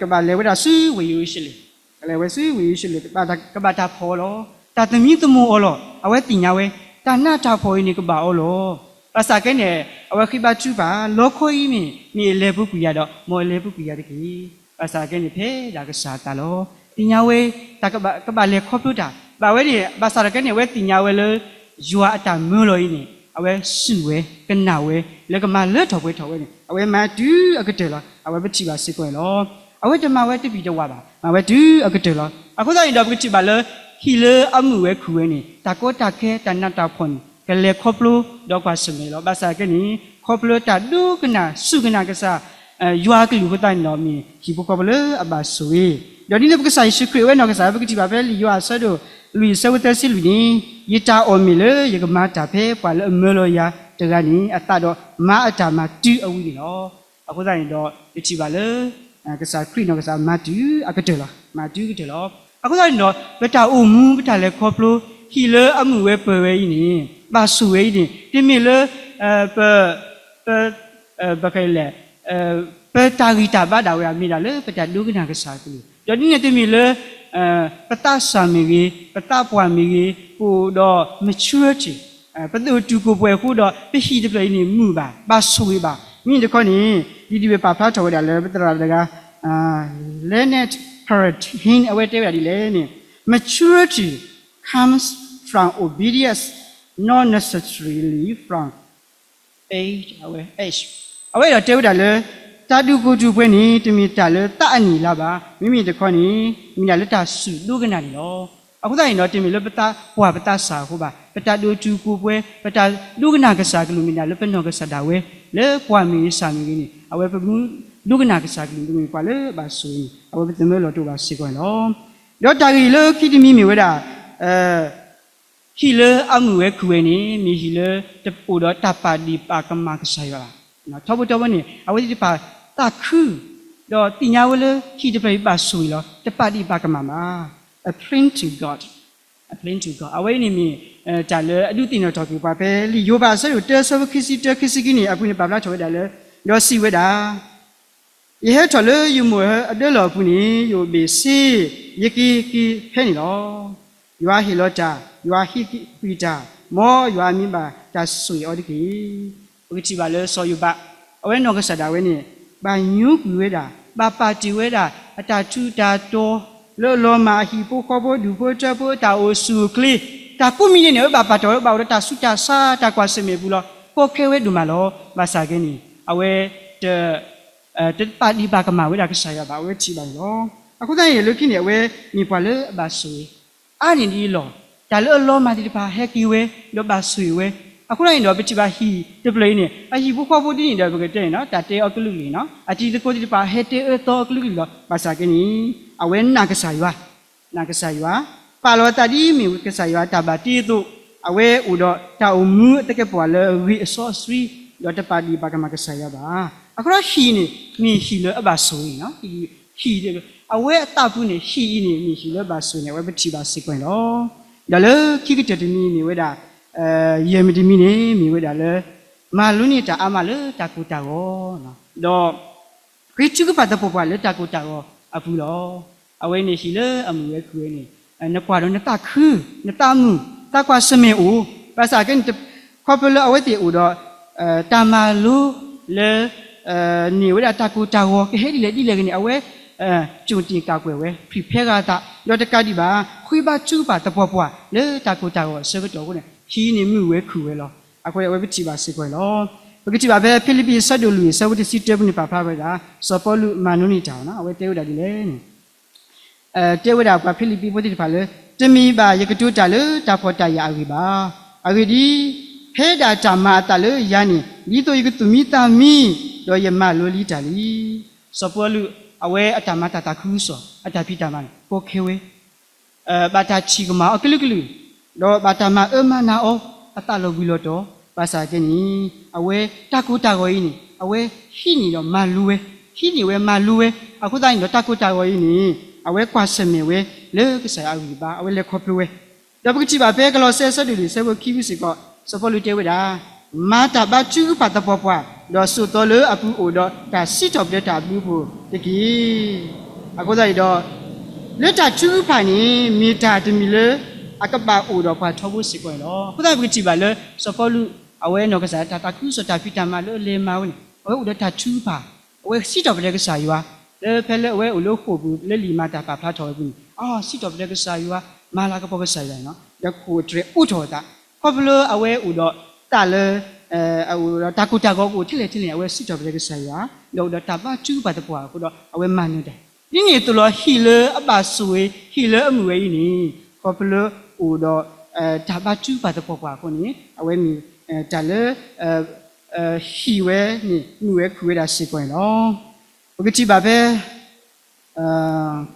ကဘၣ်လဲၤဝဲဒၣ်ဆူဝ့ၢ်ယရူၤၡလ့ၣ်, ကလဲၤဝဲဆူဝ့ၢ်ယရူၤၡလ့ၣ် ကဘၣ်တၢ်ဖီၣ်အီၤလီၤ. တၢ်သမံသမိးအီၤလီၤ. အဝဲသ့ၣ်ညါဝဲ တၢ်နးတၢ်ဖှီၣ်အံၤန့ၣ်ကဘၣ်အီၤလီၤ. ဘၣ်ဆၣ်ကဲန့ၣ် အဝဲဃ့ဘါထုကဖၣ် လီခီအံၤမ့ၢ် မ့ၢ်အလဲၤပူၤကွံာ်ယၤဒီး မ်အလဲၤပူၤကွံာ်ယၤတက့ၢ်. ဘၣ်ဆၣ်ကဲန့ၣ် ဖဲဒၣ်ကစၢ်အသးလီၤ. သ့ၣ်ညါဝဲ တၢ်ကဘၣ်လဲၤခီဖျိတၢ် ဘၣ်ဝဲန့ၣ် ဘၣ်ဆၣ်ဒီးကဲန့ၣ် အဝဲသ့ၣ်ညါဝဲလၢ ယွၤအတၢ်မၢလီၤအံၤန့ၣ် အဝဲစူၢ်ဝဲ ကနာ်ဝဲ လၢကမၤလၢထီၣ်ပှဲၤထီၣ်ဝဲန့ၣ် အဝဲမၤတုၤအကတၢၢ်လီၤ. အဝဲပထံၣ်ဘၣ်စ့ၢ်ကီးန့ၣ်လီၤ. အဝဲတမၤဝဲတပံၢ်တဝၢ်ဘၣ်, မၤဝဲတုၤအကတၢၢ်လီၤ. အဃိသတးန့ၣ်ဒီး ပကထံၣ်ဘၣ်လၢ ဟံၣ်လၢအမုာ်ဝဲခုၣ်ဝဲန့ၣ် တၢ်ကီတၢ်ခဲ တၢ်နးတၢ်ဖှီၣ်န့ၣ် ကလဲၤခီဖျိဒီးကွၢ်ဆၢၣ်မဲာ်လီၤ. ဘၣ်ဆၣ်ကဲန့ၣ် ခီဖျိတၢ်ဒိကနၣ်စူၢ်ကနာ်ကစၢ် ယွၤအကလုၢ်အဃိသတးန့ၣ်ဒီး မ့ၢ်ဟံၣ်ဖိဃီဖိလၢအဘၣ်ဆိၣ်ဂ့ၤ. ဒီးဒ်န့ၣ်ပကစၢ်ယ့ၣ်ၡူးခရံာ် အဝဲနီၢ်ကစၢ် ပကထံၣ်ဘၣ်ဖဲလံာ်ယိၤဟၣ်အဆၢဒိၣ်လွံၢ်အဆၢဖိသၢဆံလွံၢ်န့ၣ်, ယတၢ်အီၣ်မ့ၢ်လၢယကမၤတၢ်ဖဲပှၤလၢအမၢလီၤယၤတဂၤန့ၣ် အသးဒီးမၤအတၢ်မၤတုၤအဝံၤန့ၣ်လီၤ. အဃိသတးန့ၣ်ဒီး ပထံၣ်ဘၣ်လၢ ကစၢ်ခရံာ်နီၢ်ကစၢ်မၤတုၤအကတၢၢ်လီၤ. မၤတုၤအကတၢၢ်လီၤ. အဃိသတးန့ၣ်ဒီး ပတၢ်အိၣ်မူ ပတၢ်လဲၤခီဖျိ ဟံၣ်လၢအမုာ်ဝဲပၢၤဝဲအံၤန့ၣ် ဘၣ်ဆိၣ်ဝဲအံၤန့ၣ် တမ့ၢ်လၢ ပ ပ ပကလဲၣ် ပတၢ်ဂံၢ်တၢ်ဘါဒၣ်ဝဲ မ့ၢ်ဒၣ်လၢပတၢ်ဒိကနၣ်ကစၢ်အကလုၢ်, ဒီးဒ်န့ၣ်တမ့ၢ်လၢ ပသးစၢ်မ့ၢ်ဂ့ၤ, ပသးပှၢ်မ့ၢ်ဂ့ၤ, ပအိၣ်ဒီး maturity, ပသးအိၣ်တုာ်ကိၢ်ပှဲၤအဃိဒီး ပဟံၣ်တဖျၢၣ်အံၤန့ၣ်မုာ်ဘၣ်, ဘၣ်ဆိၣ်ဂ့ၤဘၣ်. မ့ၢ်တခီန့ၣ် ဒ်ဒ်ဝဲပာ်ဖျါထီၣ်ဝဲဒၣ်လၢပသရၣ်တဂၤ Leonard Perrin အဝဲတဲဝဲဒၣ်ဒ်လဲၣ်န့ၣ်, maturity comes from obedience, not necessarily from age, age. အဝဲဒၣ်တဲဝဲဒၣ်လၢ တၢ်ဒိၣ်ကိၢ်ဒိၣ်ပှဲၤန့ၣ် တမ့ၢ်တၢ်လၢသးအနံၣ်အလါဘၣ်, မ့မ့ၢ်တခီန့ၣ် မ့ၢ်ဒၣ်လၢတၢ်စူၢ်ဒိကနၣ်န့ၣ်လီၤ. အဃိသတးန့ၣ်ဒီး တမ့ၢ်လၢပသးပှၢ်ပသးစၢ်အဃိဘၣ်, ပတၢ်ဒိၣ်တုာ်ကိၢ်ပှဲၤ ပတၢ်ဒိကနၣ်ကစၢ်အကလုၢ်မ့ၢ်ဒၣ်လၢပနီၢ်ကစၢ်ဒၣ်ဝဲ လၢပှၢ်မ့ၢ်ဂ့ၤစၢ်မ့ၢ်ဂ့ၤန့ၣ် အဝဲပမူဒိကနၣ်ကစၢ်အကလုၢ် ပမ့ၢ်ပှၤလၢအဘၣ်ဆိၣ်ဂ့ၤန့ၣ် အဝဲပသမၢလီၤတအိၣ်ဘၣ်စ့ၢ်ကီးန့ၣ်လီၤ. ဒီးတၢ်ဂ့ၢ်လၢခံတမံၤမ့ၢ်ဝဲဒၣ် ဟံၣ် ဟံၣ်လၢအမုာ်ဝဲခုၣ်ဝဲန့ၣ် မ့ၢ်ဟံၣ်လၢတအိၣ်ဒီးတၢ်ပာ်ဒ့ၣ်ပာ်ကမၣ်ကစၢ်ယွၤဘၣ်. ထီဘိတဘိန့ၣ် အဝဲသ့ၣ်တဖၣ်သးခု ဒီးသ့ၣ်ညါဝဲလၢဟံၣ်တဖျၢၣ်အံၤဘၣ်ဆိၣ်ဂ့ၤလီၤ. တပာ်ဒ့ၣ်ပာ်ကမၣ်ဘၣ်. A plain to God, a plain to God. အဝဲအံၤန့ၣ်မ့ၢ် တၢ်လၢအဒုးသ့ၣ်နီၣ်ထီၣ်က့ၤပှၤဖဲလံာ်ယိၤဘးအဆၢဒိၣ်တၢ ဆၢဖိခံဆံတၢ ခံဆံခံန့ၣ် အပူၤန့ၣ်ပာ်ဖျါထီၣ်ဝဲဒၣ်လၢ ဒီးစံးဝဲဒၣ် ယဟဲထီၣ်လၢယမိၢ်အဒၢလီၢ်အပူၤန့ၣ် ယအိၣ်ဘ့ၣ်ဆ့, ယက့ၤက့ၤဖဲန့ၣ်လီၤ. ယွၤဟ့ၣ်လီၤတၢ်, ယွၤဟ့ၣ်ကွံာ်တၢ်, မ်ယွၤမံဘၣ်တၢ်ဆိၣ်ဂ့ၤအီၤတက့ၢ်. ပကထံၣ်ဘၣ်လၢစီၤယိၤဘး အဝဲနီၢ်ကစၢ်ဒၣ်ဝဲန့ၣ် ဘၣ်ညိကွံာ်ဝဲဒၣ်, ဘၣ်ပာ်တ့ၢ်ဝဲဒၣ် အတၢ်ထူးတၢ်တီၤ လၢအလီၤမၢ်အဟံၣ်ဖိဃီဖိဒူၣ်ဖိထၢဖိအတၢ်အိၣ်ဆူၣ်အိၣ်ချ့, တၢ်ကိးမံၤဒဲးန့ၣ် အဝဲဘၣ်ပာ်တ့ၢ်ဝဲ ဘၣ်အိၣ်ဒီးတၢ်ဆူးတၢ်ဆါ တၢ်ကွၢ်ဆၢၣ်မဲာ်အပူၤလီၤ. ကီခဲဝဲဒိၣ်မးလီၤ. ဘၣ်ဆၣ်ကဲန့ၣ် အဝဲ တပာ်ဒ့ၣ်ပာ်ကမၣ်ဝဲဒၣ်ကစၢ်ယွၤဘၣ် အဝဲထံၣ်ဘၣ်န့ၣ်လီၤ. အဃိသတးန့ၣ် လၢခံန့ၣ် အဝဲမ့ၢ်ပှၤလၢအဘၣ်ဆိၣ်ဂ့ၤ အါန့ၢ်ဒ်အံၤလီၤ. တၢ်လၢအလီၤမၢ်သ့ၣ်တဖၣ်ဟဲက့ၤဝဲ ဒီးဘၣ်ဆိၣ်ဂ့ၤဝဲ. အဃိသတးန့ၣ်ဒီး ပထံၣ်ဘၣ်ဟံၣ်တဖျၢၣ်အံၤန့ၣ် အဟံၣ်ဖိဃီဖိဒ်န့ၣ်ဒီး ပကတဲန့ၣ် တၢ်တဲအီၤကလုာ်ကလုာ်န့ၣ် အတံၤသကိးသ့ၣ်တဖၣ်ဟဲတဲအၢသီအီၤကလုာ်ကလုာ်လီၤ. ဘၣ်ဆၣ်ကဲန့ၣ် အဝဲနာ်ကစၢ်ယွၤ နာ်ကစၢ်ယွၤ, ပာ်လီၤအသးဒ်မ့ၢ်ကစၢ်ယွၤတၢ်ဘၣ်တ့အသိး, အဝဲအိၣ်ဒီးတၢ်အိၣ်မူအသကဲာ်ပဝးလၢအဂ့ၤအစီအဆှံ, ဒီးတပာ်ဒ့ၣ်ပာ်ကမၣ်ကစၢ်ယွၤဘၣ်. အဃိဒီးဟံၣ်န့ၣ် မ့ၢ်ဟံၣ်လၢအဘၣ်ဆိၣ်ဂ့ၤန့ၣ်, ဟံၣ် အဝဲအသးပူၤန့ၣ် ဟံၣ်အံၤန့ၣ် မ့ၢ်ဟံၣ်လၢအဘၣ်ဆိၣ်ဂ့ၤန့ၣ် အဝဲပထံၣ်ဘၣ်စ့ၢ်ကီးန့ၣ်လီၤ. ဒီးလၢခံကတၢၢ်တမံၤမ့ၢ်ဝဲဒၣ် ယဲၢ်မံၤတမံၤန့ၣ် မ့ၢ်ဝဲဒၣ်လၢ မၤလိန့ၢ်တၢ်အါမးလၢတၢ်ကိၢ်တၢ်ဂီၤ, ဒီး ဃ့ထုကဖၣ်သပှၢ်ပှၢ်လၢတၢ်ကိၢ်တၢ်ဂီၤအပူၤလီၤ. အဝဲန့ၣ်ဟံၣ်လၢအမုာ်ဝဲခုၣ်ဝဲန့ၣ် နကွၢ်ဒီးနသးခု, နသးမုာ်, သးကွၢ်ဆၢၣ်မဲာ်အိၣ်, ဘၣ်ဆၣ်ကဲန့ၣ် ခီဖျိလၢအဝဲသ့ၣ်အိၣ်ဒီး တၢ်မၤလိလၢ န့ၢ်ဝဲဒၣ်တၢ်ကိၢ်တၢ်ဂီၤ ကဟဲဒ်လဲၣ်ဒ်လဲၣ်ဂ့ၤန့ၣ် အဝဲ ကြိုတင်ကာကွယ်ဝဲ prepare ဂၤအသး ဒီးတကးဒံးဘၣ် ဃ့ဘါထုကဖၣ်သပှၢ်ပှၢ်လၢတၢ်ကိၢ်တၢ်ဂီၤအဆၢကတီၢ်အဃိန့ၣ် ဟံၣ်န့ၣ်မုာ်ဝဲခုၣ်ဝဲလီၤ. အဃိအဝဲပထံၣ်ဘၣ်စ့ၢ်ကီးန့ၣ်လီၤ. ပကထံၣ်ဘၣ်ဖဲဖံလံးပံၤအဆၢဒိၣ်လွံၢ်အဆၢဖိတဆံတၢပူၤန့ၣ် ပာ်ဖျါဝဲဒၣ် စီၤပီလူးမၤလိန့ၢ်တၢ်, အဝဲတဲဝဲဒၣ်ဒ်လဲၣ်န့ၣ် တဲဝဲဒၣ်ပှၤဖံလံးပံၤဖိသ့ၣ်တဖၣ်လၢ တမ့ၢ်ဘၣ်ယကတိၤတၢ်လၢတၢ်ဖှီၣ်တၢ်ယာ်အဂ့ၢ်ဘၣ်. အဂ့ၢ်ဒ်အံၤ, ဖဲဒၣ်တၢ်မၤအသးလၢယၤန့ၣ် ဒ်သိးယကသူၣ်မံသးမံ, ဒီးယမၤလိလံတၢ်လံ. စီၤပီလူး အဝဲအတၢ်မၤတၢ်သးခုကစီၣ် အတၢ်ဖံးတၢ်မၤန့ၣ် ကီခဲဝဲ ဘၣ်တၢ်ထံၣ်ကမၣ်အီၤကလုာ်ကလုာ်, ဒီးဘၣ်တၢ်မၤအၢမၤနးအီၤ အသးလီၤဘှံးလီၤတီၤ, ဘၣ်ဆၣ်ကဲန့ၣ် အဝဲတၢ်ကိၢ်တၢ်ဂီၤအံၤန့ၣ် အဝဲဟံးန့ၢ်ဒီးမၤလိဝဲ, ဟံးန့ၢ်ဝဲမၤလိဝဲ, အဃိသတးန့ၣ်ဒီး တၢ်ကိၢ်တၢ်ဂီၤအံၤန့ၣ် အဝဲကွၢ်ဆၢၣ်မဲာ်ဝဲလၢကစၢ်ယွၤအဂံၢ်အဘါ အဝဲလဲၤခီဖျိဝဲ ဒီးပကထံၣ်ဘၣ်ဖဲကလီးစဲအဆၢဒိၣ်လွံၢ်အဆၢဖိခံဖုစ့ၢ်ကီး စီၤပီလူးတဲဝဲဒၣ်, မၤတၢ်ဘါထုကဖၣ်သပှၢ်ပှၢ်, ဒီးစိာ်သီလၢအပူၤအိၣ်ဒီးတၢ်စံးထီၣ်ပတြၢၤတၢ်ဘျုးအဖှိၣ်တက့ၢ်. အဃိသတးန့ၣ်ဒီး လၢတၢ်ထုကဖၣ်န့ၣ် မ့ၢ်တၢ်တမံၤလၢ အကဘၣ်အိၣ်ဒီးပှၤထီဘိစ့ၢ်ကီးန့ၣ်လီၤ. အဃိသတးပကထံၣ်ဘၣ်လၢ စီၤပီလူး အဝဲနီၢ်ကစၢ်ဒၣ်တၢ်သးခုကစီၣ်တၢ်ဖံးတၢ်မၤလၢအလဲၤမၤဝဲန့ၣ် အဝဲအိၣ်ဒီးတၢ်ထုကဖၣ်, အဝဲစံးထီၣ်ပတြၢၤကစၢ်ယွၤ လၢဖဲလၢအဝဲအိၣ်လၢဃိာ်ပူၤလၢလံာ်မၤတၢ်ပာ်ဖျါထီၣ်ဝဲအပူၤန့ၣ် အစံးထီၣ်ပတြၢၤကစၢ်ယွၤ မၤလၤကပီၤကစၢ်ယွၤန့ၣ်လီၤ. ဒီးခိၣ်တြဲၤအိးထီၣ်အသး ခီဖျိလၢအဝဲအိၣ်ဒီးသးလၢ အအိၣ်ဒီးတၢ်ကိၢ်တၢ်ဂီၤကအိၣ်ထဲလဲၣ်ထဲလဲၣ်န့ၣ် အဝဲစံးထီၣ်ပတြၢၤကစၢ်ယွၤ ဒီးအိၣ်ဒီးတၢ်ဘါထုကဖၣ်သပှၢ်အဃိဒီး အဝဲမၤနၢၤတၢ် ဒ်န့ၣ်အသိးလီၤ ဟံၣ်လၢအဘၣ်ဆိၣ်ဂ့ၤ ဟံၣ်လၢအမုာ်ဝဲအံၤန့ၣ် ခီဖျိအိၣ်ဒီး တၢ်ဘါထုကဖၣ်သပှၢ်ပှၢ်အဃိန့ၣ် အဝဲမ့ၢ်တၢ်လၢ ဟံၣ်ဝဲန့ၣ် မုာ်ဝဲခုၣ်ဝဲဒၣ်စ့ၢ်ကီးန့ၣ်လီၤ. ပကထံၣ်ဘၣ်ဖဲ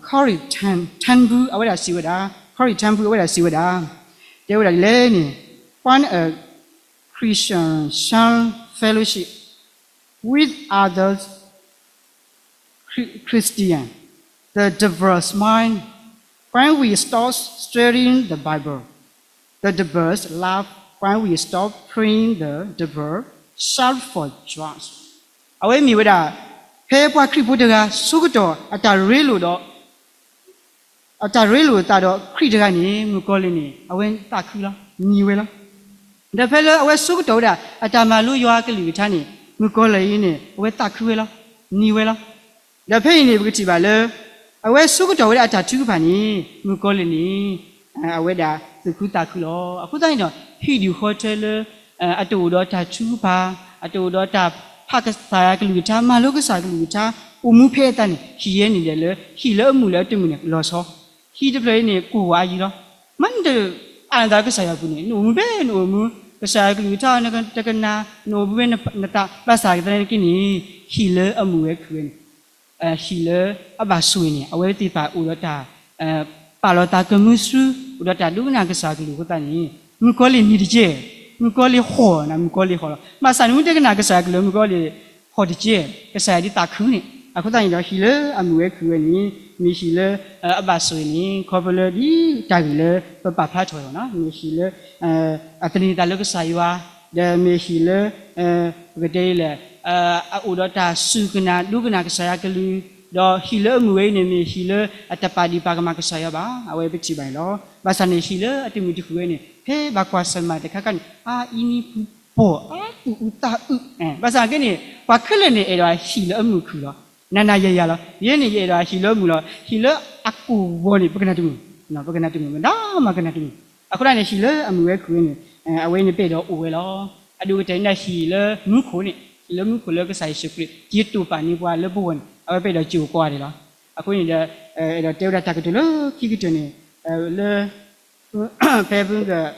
Corrie ten Boom အဝဲဒၣ်စံးဝဲဒၣ်, Corrie ten Boom အဝဲဒၣ်စံးဝဲဒၣ်, တဲဝဲဒၣ်ဒ်လဲၣ်န့ၣ် When a Christian shun fellowship with other Chri- Christian, the devils smile. When we stop studying the Bible, the devils laugh. When we stop praying, the devils shout for joy. အဝဲမ့ၢ်ဝဲဒၣ် ဖဲပှၤခရံာ်ဖိတဂၤ ဆိကတီၢ်အတၢ်ရ့လိာ်ဒီး အတၢ်ရ့လိာ်အသးဒီးခရံာ်တဂၤန့ၣ် မုၣ်ကီၤလံၢ်န့ၣ် အဝဲသးခုလီၤ, နံၤဝဲလီၤ. ဒီးဖဲလၢအဝဲဆိကတီၢ်ဝဲဒၣ် အတၢ်မၤလိယွၤအကလုၢ်ကထါန့ၣ် မုၣ်ကီၤလံၢ်အံၤန့ၣ် အဝဲသးခုဝဲလီၤ, နံၤဝဲလီၤ. ဒီးဖဲအံၤန့ၣ် ပကထံၣ်ဘၣ်လၢ အဝဲဆိကတီၢ်ဝဲဒၣ်အတၢ်ထုကဖၣ်န့ၣ် မုၣ်ကီၤလံၢ်န့ၣ် အဝဲဒၣ်သူၣ်ခုသးခုလီၤ. အဃိသတးန့ၣ်ဒီး ဟံၣ်ဒူၣ်ဃီထၢလၢ အတအိၣ်ဒီးတၢ်ထုကဖၣ်, အတအိၣ်ဒီးတၢ်ဖးကစၢ်ယွၤကလုၢ်ကထါ, မၤလိကစၢ်ကလုၢ်ကထါ, အိၣ်မူဖဲအသးန့ၣ် ဟံၣ်ယဲန့ၣ်ဒဲးလၢ ဟံၣ်လၢအမုာ်လၢအတမုာ်န့ၣ် လီၤဆီ, ဟံၣ်တဖျၢၣ်အံၤန့ၣ် ကိၢ်ဂီၤအါယံၤလီၤ. မ့ၢ်နတအၢၣ်လီၤသးကစၢ်ယွၤအပူၤန့ၣ် နအိၣ်မူဖဲနအိၣ်မူ, ကစၢ်ယွၤကလုၢ်ကထါနတကနၣ်, နအိၣ်မူဖဲနသး ဘၣ်ဆၣ်ကသနာ်က့န့ၣ် ဟံၣ်လၢအမုာ်ဝဲခုၣ်ဝဲန့ၣ် ဟံၣ်လၢအဘၣ်ဆိၣ်ဂ့ၤန့ၣ် အဝဲသ့ၣ်တဖၣ်အိၣ်ဒီးတၢ် ပာ်လီၤသးကမူဆူ အိၣ်ဒီးတၢ်ဒိကနၣ်ကစၢ်ကလုၢ်အဃိသတးန့ၣ် မုၣ်ကီၤလံၢ်နံၤတကဲၢ်, မုၣ်ကီၤလံၢ်ဟီၣ်, မုၣ်ကီၤလံၢ်ဟီၣ်လီၤ. ဘၣ်ဆၣ်န့ၣ် မ့ၢ်တဲကနၣ်ကစၢ်ယွၤကလုၢ် မုၣ်ကီၤလံၢ်ဟီၣ်တကဲၢ်, ကစၢ်ယွၤဒ်သးခုန့ၣ်. အဃိသတးန့ၣ်ဒီး ဟံၣ်လၢအမုာ်ဝဲခုၣ်ဝဲန့ၣ် မ့ၢ်ဟံၣ်လၢအဘၣ်ဆိၣ်ဂ့ၤန့ၣ် ခီဖျိလၢဒ်တၢ်ဂ့ၢ်လၢပပာ်ဖျါထီၣ်အံၤန့ၣ် မ့ၢ်ဟံၣ်လၢ အသန့ၤသးလၢကစၢ်ယွၤ, ဒီးမ့ၢ်ဟံၣ်လၢ ပကတဲဒ်လဲၣ်, အအိၣ်ဒီးတၢ်စူၢ်ကနၣ်ဒိကနၣ်ကစၢ်ယွၤကလုၢ်, ဒီးဟံၣ်လၢအမုာ်ဝဲအံၤန့ၣ် မ့ၢ်ဟံၣ်လၢအတပာ်ဒံးပာ်ကမၣ်ကစၢ်ယွၤဘၣ်, အဝဲပထံၣ်ဘၣ်န့ၣ်လီၤ. ဘၣ်ဆၣ်န့ၣ် ဟံၣ်လၢအတမုာ်တခုၣ်ဝဲန့ၣ် ဖဲဘၣ်ကွၢ်ဆၢၣ်မဲာ်တခါခါန့ၣ် အါအံနံပူၤပိာ် အါသူၣ်အုးသးအုး, ဘၣ်ဆၣ်က့န့ၣ် ပှၤခဲလၢာ်န့ၣ် အဲၣ်ဒိးဟံၣ်လၢအမုာ်ခုၣ်လီၤ. နၤနၤယၤယၤလီၤ. ယဲန့ၣ် ယအဲၣ်ဒိးဟံၣ်လၢအမုာ်လီၤ. ဟံၣ်လၢအကိၢ်ဂီၤန့ၣ် ပကနၣ်တမုာ်, ပကနၣ်တမုာ်, မတၤမၤကနၣ်တမုာ်. အဃိသတးန့ၣ် ဟံၣ်လၢအမုာ်ဝဲခုၣ်ဝဲန့ၣ် အဝဲန့ၣ်ပအဲၣ်ဒိးအိၣ်ဝဲလီၤ. အဒိၣ်ကတၢၢ်န့ၣ် ဟံၣ်လၢမူခိၣ်န့ၣ် ဟံၣ်လၢမူခိၣ်လၢကစၢ်ယ့ၣ်ၡူးခရံာ် က့ၤတိာ်ပာ်န့ၢ်ပှၤလၢပဂီၢ်န့ၣ် အဝဲပအဲၣ်ဒိးစူၢ်ကီးဂၤဒဲးလီၤ. အဃိန့ၣ်ဒီး အဲၣ်ဒိးတဲဝဲဒၣ်တၢ်ကတိၤလၢခံကတၢၢ်န့ၣ် လၢ ဖဲဖုက လံာ်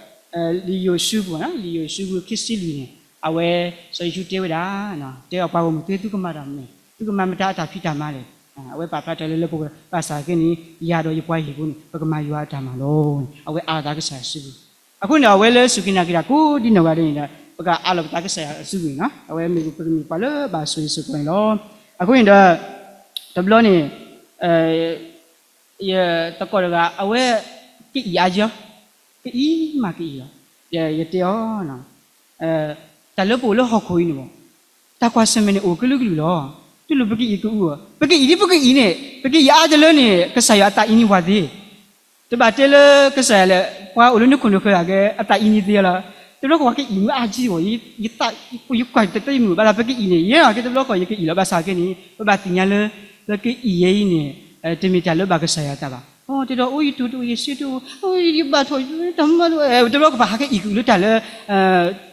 ယိၤၡူပူၤ, လံာ်ယိၤၡူပူၤခံဆံလွံၢ်န့ၣ် အဝဲ စီၤယ့ၣ်ၡူးတဲဝဲဒၣ်, တဲအီၤပှၤဂီၢ်မုၢ်သ့ၣ် သုကမၤတၢ်မနုၤလဲၣ်, သုကမၤမတၤအတၢ်ဖံးတၢ်မၤလဲၣ်. အဝဲပာ်ဖျါထီၣ်လၢလၢပဂီၢ် ဘၣ်ဆၣ်က့န့ၣ် ယၤဒီးယပှၤဟံၣ်ဖိန့ၣ် ပကမၤယွၤအတၢ်မၤလီၤ. အဝဲအးလီၤသးကစၢ်ယွၤစုပူၤ. အဃိန့ၣ် အဝဲလၢစူၢ်က့ၤနာ်က့ၤတၢ်ကိးဒ်နီၢ်ဂၤဒဲးန့ၣ်ဒီး ပကအးလီၤပသးကစၢ်ယွၤစုပူၤန့ၣ်လီၤ. အဝဲမ့ၢ်ပကမ့ၢ်ပှၤလၢဘၣ်ဆိၣ်ဂ့ၤစ့ၢ်ကီးန့ၣ်လီၤ. အဃိန့ၣ်ဒီး တဘျီန့ၣ် ယသကိးတဂၤ အဝဲကအံၣ်အါက့ၤလီၤ, ကအံၣ်မးကအံၣ်လီၤ. ယတဲအီၤ, တၢ်လၢပအိၣ်လၢဟီၣ်ခိၣ်အံၤန့ၣ်ဘၣ်, တၢ်ကွၢ်ဆၢၣ်မဲာ်န့ၣ်အိၣ်ကလုာ်ကလုာ်လီၤ. တူၢ်လိာ်ပကအံၣ်ကအုၣ်အီၤ, ပကအံၣ်ဒ်ပကအံၣ်န့ၣ် ပကယံာ်အါတလၢန့ၣ် ကစၢ်ယွၤအသးအံၤန့ၢ်ပှၤသ့ တဘၣ်တဲလၢကစၢ်ယွၤလၢ ပှၤအိၣ်လၢနခိၣ်နဃၢၤအဂ့ၢ် အသးအံၤန့ၢ်သ့လီၤ. တဘျီဃီပှၤကအံၣ်မ့ၢ်အါက့ၤအီၤ, ယကွၢ်တသ့မုာ် ဘၣ်သးပကအံၣ်န့ၣ် ယဲက့ၤတဘျီဃီယကအံၣ်လီၤ. ဘၣ်ဆၣ်က့န့ၣ် ပဘၣ်သ့ၣ်ညါလၢ ပကအံၣ်ယဲအံၤန့ၣ် တမ့ၢ်တၢ်လၢဘၣ်ကစၢ်ယွၤအသးဘၣ်. တဲဒီး အိၣ်ယတူၢ်တအိၣ် ယစ့တအိၣ်, ယဘၣ်ထီၣ်တၢ်မၤလိာ်, တဘျီဃီပဟးကအံၣ်ကအုၣ်လၢတၢ်လၢ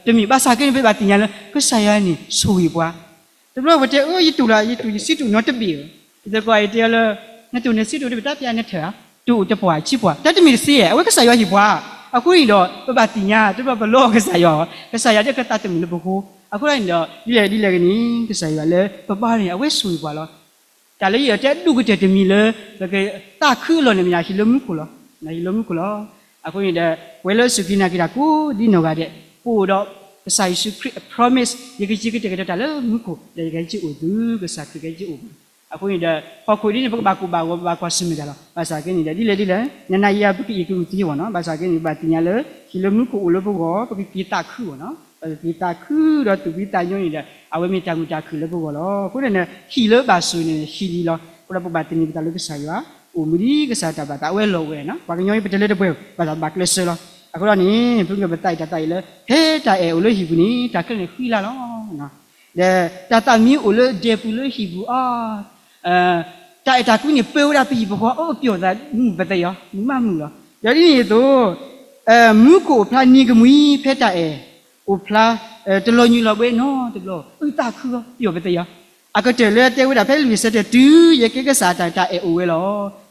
တမ့ၢ်ဘၣ်ဆၣ်က့န့ၣ် ပဘၣ်သ့ၣ်ညါလၢ ကစၢ်ယွၤန့ၣ်ဆိၣ်ဂ့ၤပှၤ တဘျီပတဲ အိၣ်ယတူၢ်လီၤ ယတူၢ်ယစ့တအိၣ်နီတဘ့ၣ်ဧၢ, ယသကိးအံၤတဲအီၤလၢ နတူၢ်နစ့တအိၣ်တဘ့ၣ် တၢ်ပျၢ်နထၢၣ်ဧါ, တအိၣ်တပှၢ်ဆံပှၢ် တၢ်တမ့ၢ်တသ့ဧါ, အဝဲကစၢ်ယွၤဟ့ၣ်ပှၤ. အဃိန့ၣ်ဒီး ပဘၣ်သ့ၣ်ညါ တဘျီပလီကစၢ်ယွၤ, ကစၢ်ယွၤဒ်ကသးတမုာ်လၢပဃိ. အဃိန့ၣ်ဒီး ဒ်လဲၣ်ဒ်လဲၣ်ဂ့ၤန့ၣ် ကစၢ်ယွၤလၢပဘါန့ၣ် အဝဲဆိၣ်ဂ့ၤပှၤလီၤ. တၢ်လၢယအဲၣ်ဒိးတဲဒိၣ်ကတၢၢ်တမံၤလၢ ပကသးခုအလီၢ်န့ၣ်မ့ၢ်ဟံၣ်လၢမူခိၣ်လီၤ, ဟံၣ်လၢမူခိၣ်လီၤ. အဃိန့ၣ်ဒီး ပဝဲလၢစူၢ်က့ၤနာ်က့ၤတၢ်ကိးဒ်နီၢ်ဂၤဒဲး ပအိၣ်ဒီး ကစၢ်ယ့ၣ်ၡူးခရံာ်အ promise ယကစံးကတဲာ်ကတီၤတၢ်လၢမူခိၣ် ဒီးယကဟဲက့ၤအိၣ်သု ကစၢ်ခရံာ်ကဟဲက့ၤအိၣ်ပှၤ. အဃိန့ၣ်ဒီး ဟီၣ်ခိၣ်ဒ်န့ၣ် ပကဘၣ်ကိၢ်ဘၣ်ဂီၤ ပဘၣ်ကွၢ်ဆၢၣ်မဲာ်တၢ်လီၤ. ဘၣ်ဆၣ်က့န့ၣ်ဒီး ဒ်လဲၣ်ဒ်လဲၣ် နၤနၤယၤယၤ ပကအံၣ်ကအုၣ်သ့အီၤနီၤ. ဘၣ်ဆၣ်က့န့ၣ် ပဘၣ်သ့ၣ်ညါလၢ ဟံၣ်လၢမူခိၣ်အိၣ်လၢပဂီၢ် ပကက့ၤသးခုအီၤနီၤ. ပကက့ၤသးခုဒီးသူၣ်ဖှံသးညီန့ၣ်ဒီး အဝဲမ့ၢ်တၢ်မုာ်တၢ်ခုၣ်လၢပဂီၢ်လီၤ. အဃိန့ၣ် ဟံၣ်လၢဘၣ်ဆိၣ်ဂ့ၤန့ၣ် ဟံၣ်ဒ်လီၤ. အဃိဒီးပဘၣ်သန့ၤပသးလၢကစၢ်ယွၤ အိၣ်မူဒ်ကစၢ်တၢ်ဘၣ်သး အဝဲလီၤဝဲနီၤ. ပှၤကညီအံၤ ပတလၢတပှဲၤ ဘၣ်သးဘၣ်ကျဲးစၢးလီၤ. အဃိဒီးန့ၣ် ဖုကပသးအံၤတၢ်သးအံၤလၢ ဖဲတၢ်အဲၣ်အိၣ်လၢဟံၣ်ပူၤန့ၣ် တၢ်ခဲလၢာ်န့ၣ်ဃံလၤလီၤ. ဒီးတၢ်သးမံအိၣ်လၢဒဲပူၤလၢဟံၣ်ပူၤအီၤ, တၢ်အဲၣ်တၢ်ကွံန့ၣ် ပၢဝဲဒၣ်ပဟံၣ်ပဃီ အိၣ်ပျီၣ်သးမုာ်ပသးယီၤ မုာ်မးမုာ်လီၤ. ဒီးဒ်န့ၣ်အသိး မူခိၣ်အိၣ်ဖျါနံၤကမှံ ဖဲတၢ်အဲၣ်အိၣ်ဖျါ တလီၤညွံးလီၤဘှံးနီတဘျီ အုၣ်သးခုလီၤ ပျီၣ်ပသးယီၤ. အကတၢၢ်လၢအတဲဝဲဒၣ်ဖဲလွံၢ်ဆၢတဲာ် တုၤယကဲကစၢ်အတၢ် တၢ်အဲၣ်အိၣ်ဝဲလီၤ.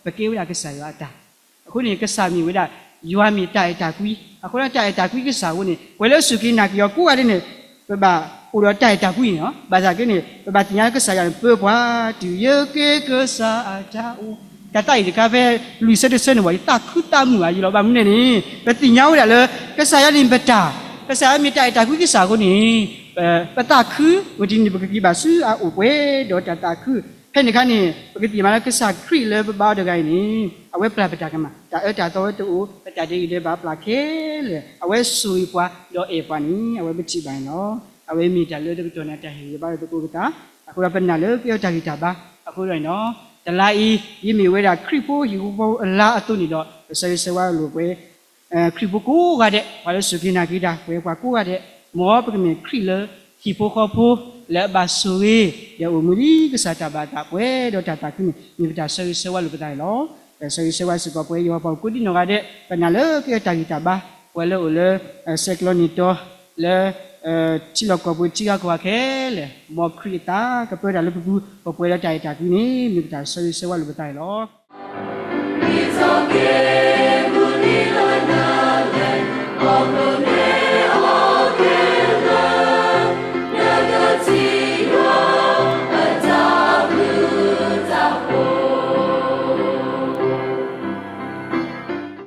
ပကဲဝဲဒၣ်ကစၢ်ယွၤအတၢ် အဃိန့ၣ် ကစၢ်မ့ၢ်ဝဲဒၣ် ယွၤမ့ၢ်တၢ်အဲၣ်တၢ်ကွံ. အဃိဒီးတၢ်အဲၣ်တၢ်ကွံကစၢ်အဃိန့ၣ် ပှၤလၢအစူၢ်က့ၤနာ်က့ၤအီၤကိးဂၤဒဲးန့ၣ် ပဘၣ်အိၣ်ဒီးတၢ်အဲၣ်တၢ်ကွံန့ၣ်လီၤ. ဘၣ်ဆၣ်က့န့ၣ် ပဘၣ်သ့ၣ်ညါလၢကစၢ်ယွၤန့ၣ် ပၢပှၤ တုၤယကဲကစၢ်အတၢ်အိၣ် တၢ်သးအံၤတခါဖဲလွံၢ်ဆၢတဆၢန့ၣ် ပှၤယသးခုသးမုာ်အါယံၤလီၤ. ဘၣ်မနုၤလဲၣ်န့ၣ် ပသ့ၣ်ညါဝဲဒၣ်လၢ ကစၢ်ယွၤန့ၣ်ပတၢ် ကစၢ်ယွၤမ့ၢ်တၢ်အဲၣ်တၢ်ကွံကစၢ်အဃိန့ၣ် ပသးခု ဝံၤတနံၤန့ၣ် ပကက့ၤဘၣ်ဆူအအိၣ်ပှဲၤဒီးတၢ်သးခု. ဖဲန့ၣ်အခါန့ၣ် ပကသ့ၣ်ညါလၢကစၢ်ခရံာ်လၢပဘါအီၤတဂၤအံၤန့ၣ် အဝဲပျၢ်ပတၢ်ကမၣ် တၢ်အၢတၢ်သီဝဲတအိၣ် ပတၢ်ဒဲးဂံၢ်ဒဲးဘးပျၢ်ခဲလၢာ် အဝဲဆိၣ်ဂ့ၤပှၤဒီးအဲၣ်ပှၤန့ၣ် အဝဲပထံၣ်ဘၣ်န့ၣ်လီၤ. အဝဲမ့ၢ်တၢ်လၢတကတီၢ်န့ၣ် တၢ်ဟ့ၣ်ဂံၢ်ဟ့ၣ်ဘါဒီးသကိးပသး အဃိဒီးပနာ်လၢကဲထီၣ်တၢ်ဂံၢ်တၢ်ဘါ အဃိဒီးန့ၣ်လီၤ. တလါအံၤ ယမ့ၢ်ဝဲဒၣ်ခရံာ်ဖိဟံၣ်ဖိဃီဖိအလါအသိးန့ၣ်ဒီး ပဆၢဂ့ၤဆၢဝါလိာ်ပှဲၤ ခရံာ်ဖိကိးဂၤဒဲး ပှၤလၢစူၢ်က့ၤနာ်က့ၤတၢ် ပှဲၤပှၤကိးဂၤဒဲး မ်ပကမ့ၢ်ခရံာ်လၢဟံၣ်ဖိဃီဖိ လၢအဘၣ်ဆိၣ်ဂ့ၤ ဒီးအိၣ်မူဒ်ကစၢ်တၢ်ဘၣ်သးပှဲၤဒီးတၢ်သးခုန့ၣ် မ့ၢ်ပတၢ်ဆၢဂ့ၤဆၢဝါလိာ်ပသးန့ၣ်လီၤ. ဒီးဆၢဂ့ၤဆၢဝါစ့ၢ်ကီးပှဲၤယွၤပှၤကိးဒ်နီၢ်ဂၤဒဲး ပနာ်လၢကဲတၢ်ဂံၢ်တၢ်ဘါ ပှၤလၢအိၣ်လၢ ဆဲးကျိးနံၣ်တီ လၢ ထံလီၢ်ကီၢ်ပူၤထံဂၤကီၢ်ဂၤခဲလၢာ် မ်ခရံာ်အသးကပၢတၢ်လၢပပူၤ ပပှဲၤဒီးတၢ်အဲၣ်တၢ်ကွံန့ၣ် မ့ၢ်ပတၢ်ဆၢဂ့ၤဆၢဝါလိာ်ပသးန့ၣ်လီၤ.